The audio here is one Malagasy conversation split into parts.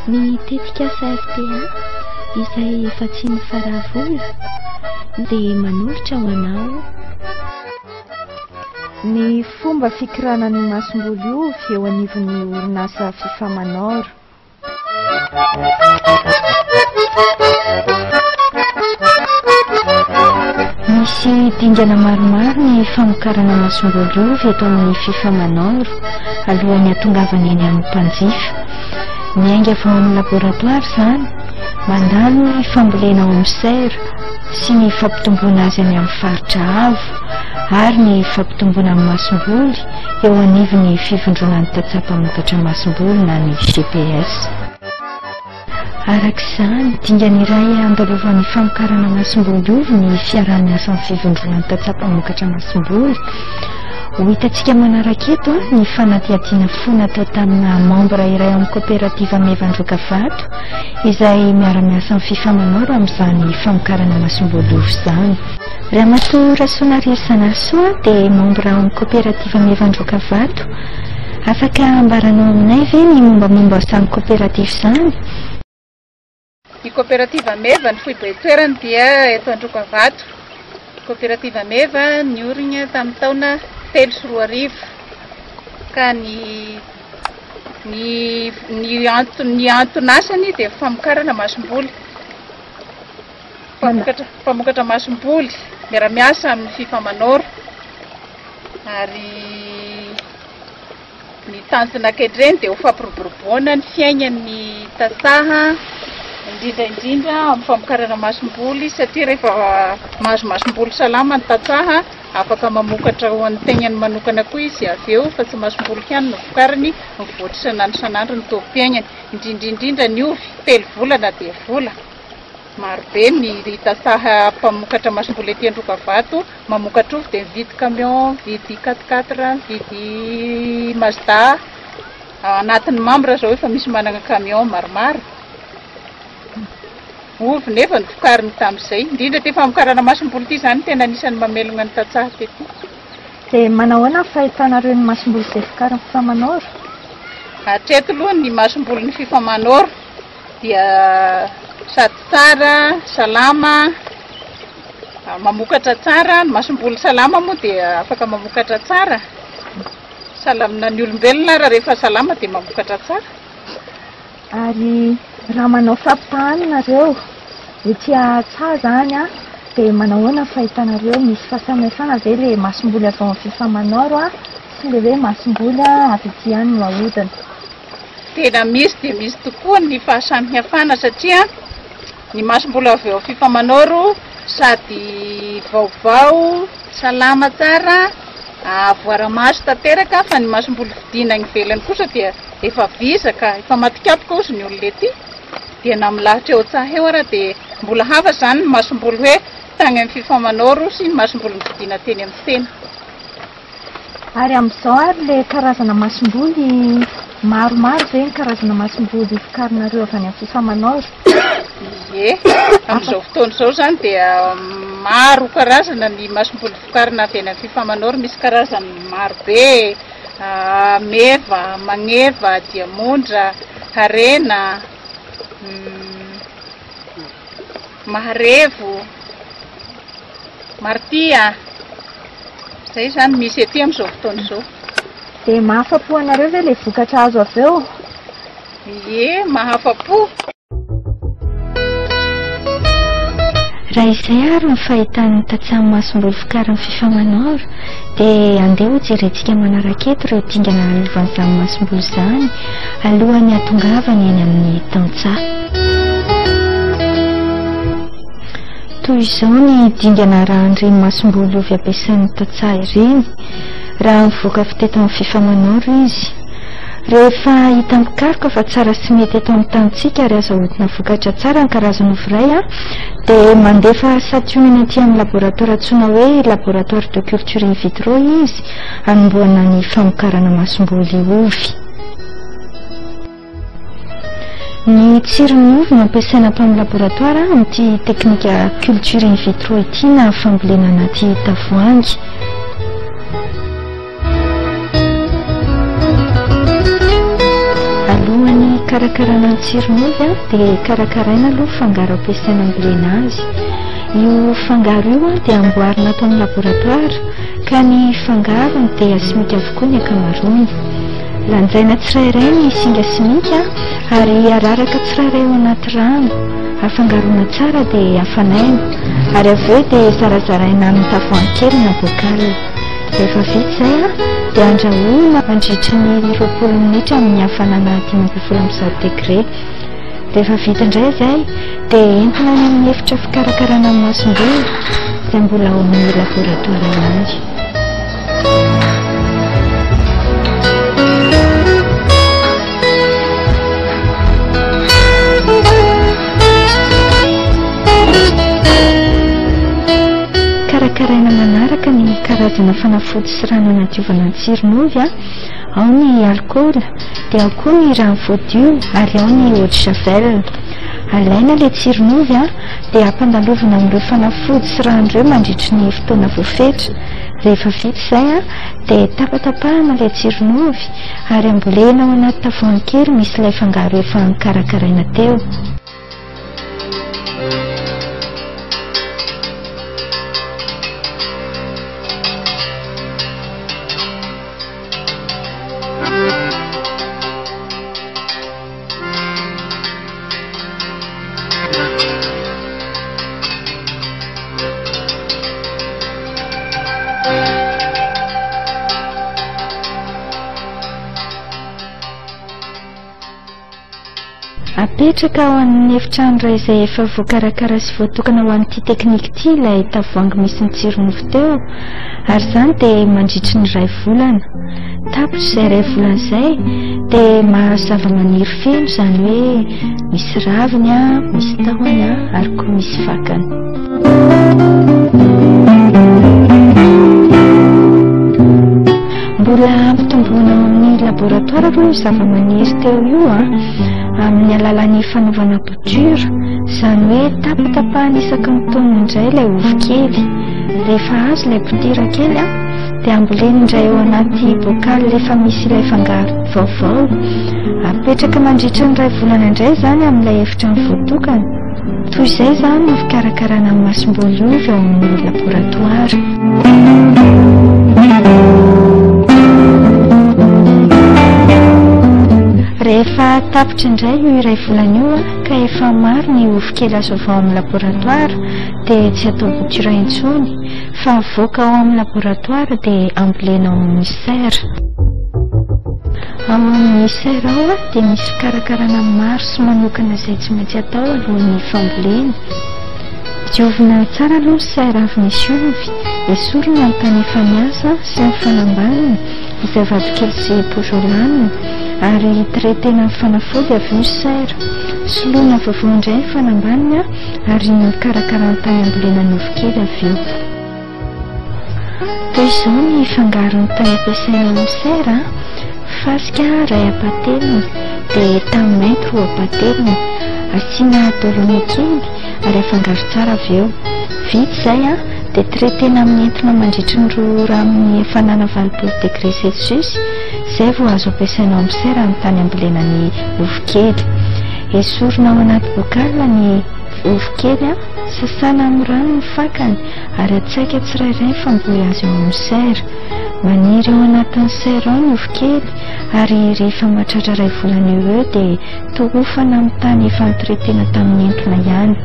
Ny tetikasa FTA izay vatsian'ny Faravola dia manolotra ho anao. Ny fomba fikirana ny masomboly ovy eo anivon'ny orinasa Fifamanor. Misy dingana maromaro ny famokarana masomboly ovy eto amin'ny Fifamanor alohan'ny hatongavany eny amin'ny mpanjifa. Miainga avy ao amin'ny laboratoara izany, mandalo ny fambolena ao amin'ny serre sy ny fampitomboana azy any amin'ny faritra avo ary ny fampitomboana ny masomboly eo anivon'ny fivondronan'ny tantsaha mpamokatra masomboly na ny GPS. Araka izany, dingana iray andalovan'ny famokarana masomboly ovy ny fiaraha-miasan'ny fivondronan'ny tantsaha mpamokatra masomboly. Ho hitantsika manaraka eto ny fanadihadiana fohy natao tamina mambra iray ao amin'ny kaoperativa Meva Androkavato izay miara-miasa amin'ny Fifamanoro amin'izany famokarana masomboly ovy izany. Ramatoa Rasoanarivo Zanarisoa dia mambra ao amin'ny kaoperativa Meva Androkavato. Afaka ambaranao aminay ve ny mombamomba izany kaoperativa izany? Ny kaoperativa Meva, ny foibe toerany dia eto Androkavato. Kaoperativa Meva niorina tamin'ny taona 2003 ka ny ny ny anton ny anton'asany dia famokarana masomboly. Mpamokatra mpamokatra masomboly miara-miasa amin'ny Fifamanor ary Ny tanjona kendreny dia ho fampiroboroboana ny fiainan'ny tantsaha, indrindra indrindra amin'ny famokarana masomboly satria rehefa mahazo masomboly salama ny tantsaha, afaka mamokatra ho an'ny tegnany manokana koa izy avy eo fa tsy masomboly ihany no vokariny, mivoatra isan'andro isan'andro ny taom-piainany, indrindra indrindra ny ovy, telo volana dia vola. Marobe ny tantsaha mpamokatra masomboly ety Androkavato, mamokatra ovy dia mividy camion, mividy quatre quatre, mividy Mazda, ao anatin'ny membre zao efa misy manana camion maromaro. Ovy nefa no vokariny tamin'izay, indrindra ity famokarana masomboly ity izany tena anisan'ny mamelogna ny tantsaha tety. Dia manahoana ny fahitanareo ny masomboly izay vokarin'ny Fifamanoro? Hatreto aloha ny masombolin'ny Fifamanoro dia sady tsara, salama, mamokatra tsara, ny masomboly salama moa dia afaka mamokatra tsara, sahala ny olombelona ary rehefa salama dia mamokatra tsara. Ary raha manao fampitahana nareo ety Ahatsaha izany an, dia manahoana ny fahitanareo, misy fahasamihafana ve ilay masomboly avy ao amin'ny Fifamanoro sy ilay hoe masomboly avy ety ihany no ahodina? Tena misy dia misy tokoa ny fahasamihafana satria ny masomboly avy ao Fifamanoro sady vaovao, salama tsara, voara-maso tanteraka fa ny masomboly vidiana any ivelany kosa dia efa vizaka, efa matikapoka hozy ny olona ety dia na milahatra eo an-tsaha eo ara dia mbola hafa izany ny masomboly hoe tany amin'ny Fifamanoro sy ny masomboly novidiana teny amin'ny tsena. Ary amin'izao ary ilay karazana masomboly, maromaro ve ny karazana masomboly vokarinareo avy any amin'ny Fifamanoro? Ie, amin'izao fotoana izao izany dia maro karazana ny masomboly vokarina avy any amin'ny Fifamanoro, misy karazany maro be, meva, magneva, diamondra, harena, maharevo. Martia, Izay izany misy ety amin'izao fotoana izao. Dia mahafa-po anareo ve ilay vokatra azo avy eo? Ie, mahafa-po. Raha izay ary ny fahitan'ny tantsaha masomboly vokarin'ny Fifamanor dia andeha ho jerentsika manaraka eto ireo dingana lalovan'izany masomboly izany alohan'ny hahatongavany eny amin'ny tantsaha. Toy izao ny dingana arahan'ireny masomboly ovy ampiasain'ny tantsaha ireny raha mivoaka avy teto amin'ny Fifamanoro izy. Rehefa hitan'ny mpikaroka fa tsara sy mety eto amin'ny tanintsika ary azo ahodina vokatra tsara ny karazana ovy iray dia mandefa santionany aty amin'ny laboratoara antsoina hoe Laboratoire de culture in vitro izy hanombohana ny famokarana masomboly ovy. Ny tsiron'ny ovy no ampiasaina ato amin'ny laboratoara amin'ity teknika culture in vitro ity na fambolena anaty tavoahangy. Alohan'ny. fikarakarana ny tsiron'ovy dia karakaraina aloha fangaro ampiasaina ambolena azy. Io fangaro io dia amboarina ato amin'ny laboratoara ka ny fangarony dia simika avokoa ny ankamaroany. Lanjaina tsirairay ny singa simika ary araraka tsirairay ao anaty rano, afangaroana tsara dia afanaina ary avy eo dia zarazaraina amin'ny tavoahangy kely na bocal. Rehefa vita izay dia andrahoina mandritry ny 20 minitra amin'ny hafanana 115 degré. Rehefa vita indray izay dia entina any amin'ny efitra fikarakarana ny masomboly izay mbola ao amin'ny laboratoara ihany. Karakaraina manaraka ny karazana fanafody sy rano anadiovana ny tsiron'ovy, ao ny alikaola, dia ao koa ny rano voadio ary ao ny eau de javel. Alaina ilay tsiron'ovy dia ampandalovina amin'ireo fanafody sy rano ireo mandritry ny fotoana voafetra. Rehefa vita izay dia tapatapahana ilay tsiron'ovy ary ambolena ao anaty tavoahangy kely misy ilay fangaro efa nokarakaraina teo. Apetraka ao amin'ny efitrano iray izay efa voakarakara sy voatokana ho an'ity teknika ity ilay tavoahangy misy ny tsiron'ovy teo, ary izany dia mandritry ny iray volana. Tapitra izay iray volana izay dia mahazo zavamaniry feno, izany hoe misy raviny, misy tahony ary koa misy fakany. Mbola ampitomboina ao amin'ny laboratoara aloha io zavamaniry teo io amin'ny alalan'ny fanaovana bouture, izany hoe tapatapahana isaky ny taonina indray ilay ovy kely. Rehefa azo ilay bouture kely dia ambolena indray ao anaty bocal efa misy ilay fangaro vaovao. Apetraka mandritra ny iray volana indray izany amin'ilay efitrano voatokana. Toy izay izany ny fikarakarana ny masomboly ovy ao amin'ny laboratoara. Rehefa tapitra indray io iray volana io ka efa maro ny ovy kely azo avy ao amin'ny laboratoara dia tsy atao bouture intsony fa avoaka ao amin'ny laboratoara dia ambolena ao amin'ny serre. Ao amin'ny serre ao dia misy fikarakarana maro sy manokana izay tsy maintsy atao alohan'ny fambolena. Diovina tsara aloha ny serre avy misy ovy, esorina ny tany efa miasa sy ny fanambaniny izay vatokely sy pouzzolane ary traitena amin'ny fanafody avy eo ny serre. Soloina vaovao indray ny fanambaniny ary mikarakara ny tany ambolena ny ovy kely avy eo. Toy izao ny fangaron'ny tany ampiasaina ao amin'ny serre, fasika iray ampahatelony, dia tany mainty roa ampahatelony. Asiana dolomie kely ary afangaro tsara avy eo. Vita izay dia traitena amin'ny entona mandritry ny roa ora amin'ny hafanana 80 degré celsius, izay vao azo ampiasaina ao amin'ny serre ny tany ambolena ny ovy kely. Esorina ao anaty bocal ny ovy kely, sasana amin'ny rano ny fakany ary atsaika tsirairay ny famboly azy ao amin'ny serre. Maniry ao anatin'ny serre ao ny ovy kely ary rehefa mahatratra iray volana eo ho eo dia tohofana amin'ny tany efa notraitena tamin'ny entona ihany.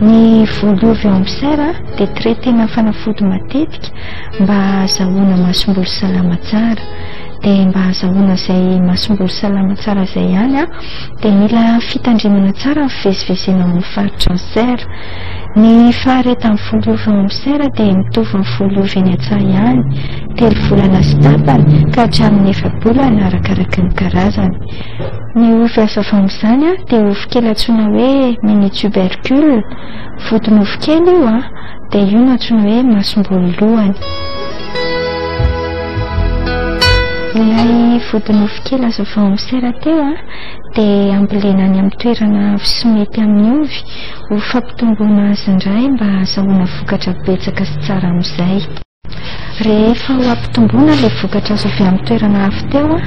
Ny voly ovy ao amin'ny serre dia traitena fanafody matetika mba hahazahoana masomboly salama tsara. Dia mba hahazahoana izay masomboly salama tsara izay ihany dia mila fitandremana tsara ny fivezivezena ao amin'ny faritra ny serre. Ny faharetan'ny voly ovy ao amin'ny serre dia mitovy amin'ny voly ovy eny an-tsaha ihany, telo volana sy tapany ka hatramin'ny efa-bolana arakaraky ny karazany. Ny ovy azo avy amin'izany dia ovy kely antsoina hoe mini tubercule, vodin'ovy kely io dia io no antsoina hoe masomboly lohany. Ilay vodin'ovy kely azo avy ao amin'ny serre teo dia ambolena any amin'ny toerana avo sy mety amin'ny ovy ho fampitomboana azy indray mba hahazahoana vokatra betsaka sy tsara amin'izay. Rehefa ho ampitomboina ilay vokatra azo avy amin'ny toerana avy teo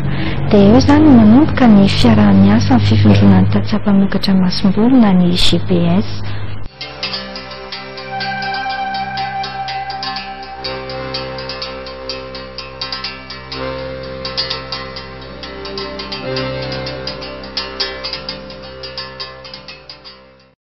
dia eo izany no manomboka ny fiaraha-miasa amin'ny fivondronan'ny tantsaha mpamokatra masomboly na ny GPS.